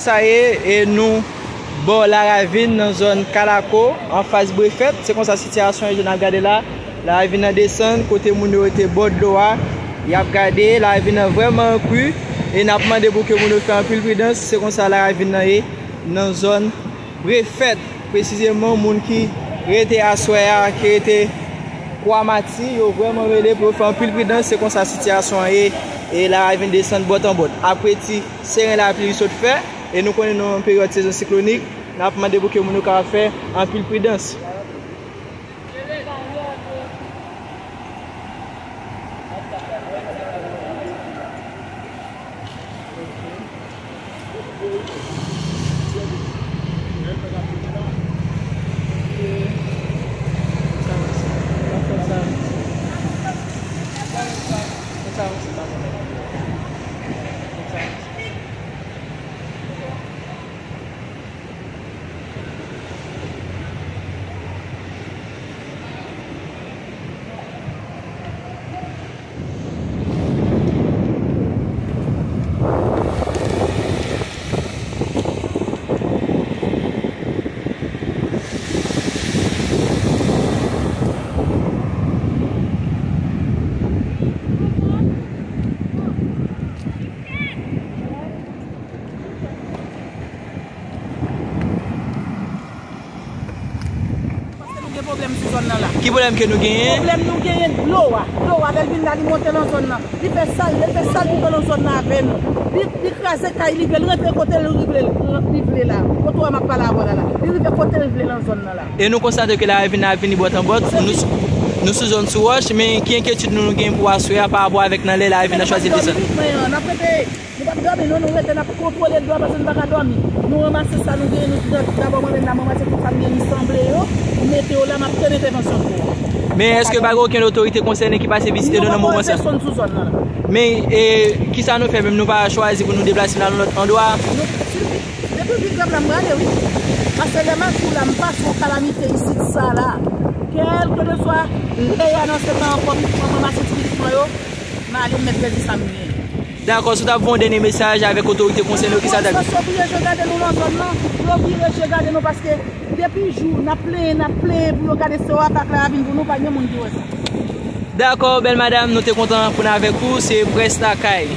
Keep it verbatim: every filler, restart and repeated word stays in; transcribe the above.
Sa ye, e nou bò Laravin nan zòn Kalako, anfas Brefèt. Se konsa sitiyasyon ye, jan n ap gade la. Laravin nan desann, kote moun yo rete bò dlo a. Y ap gade, Laravin nan vrèman an kri. E n ap mande pou ke moun yo fè anpil pridans. Se konsa Laravin nan ye, nan zòn Brefèt. Presizeman, moun ki rete aswè a, ki rete Kwa Mati, yo vrèman rele pou yo fè anpil pridans. Se konsa sitiyasyon an ye. E Laravin desann bòt an bòt. Apre ti seren lapli li sot fè, e nou konnen nou nan yon peryòd sezon siklonik, n ap mande pou ke moun yo kapab fè anpil pridans. Paske nou gen pwoblèm sou zòn nan la. Ki pwoblèm ke nou genyen? Pwoblèm nou genyen dlo a. Dlo a, lè l vin la, li monte nan zòn nan. Li fè sa l vle, li fè sa l vle nan zòn nan avè nou. Li, li kraze kay li vle, li rantre kote l vle, li vle la. Kote w wè m ap pale avè w la la. Li rive kote l vle nan zòn nan la. E nou konstate ke Laravin nan ap vini bòt an bòt. Nou, nou sou zòn sou wòch, men ki enkyetid nou, nou genyen pou aswè a pa rapò avèk nan lè Laravin nan chwazi desann? Mwen, n ap rete. Nou p ap dòmi non, nou rete, n ap kontwole dlo a paske nou pa ka dòmi. Nou ranmase sa nou genyen, nou di dabò mwen menm la, mwen ranmase tout sa m genyen, m sanble yo, m mete yo la, m ap tann entèvansyon dlo a. Men èske pa gen okenn otorite konsène ki pase vizite nou nan moman sa? Nou poko wè pèsonn sou zòn nan la. Men, e, kisa nou fè menm, nou pa chwazi pou nou deplase nan lòt andwa? Nou, si, depi w vin Grèv la, m prale, wi. Paske lè m ap di w la, m pase yon kalamite isit sa la. Kèlkeswa lè y anonse nan pòt, mwen ranmase ti pitit mwen yo, m ale, m mèt pèdi sa m genyen. Dakò, si w t ap fè yon dènye mesaj avèk otorite konsène yo, kisa w t ap di? Yo vire je gade nou nan zòn nan. Yo vire je gade nou paske depi jou n ap plenyen, n ap plenyen pou yo gade se w ak Laravin pou nou, pa gen moun ki wè sa. Dakò, bèl madanm, nou te kontan pou n avèk ou, se Près Lakay.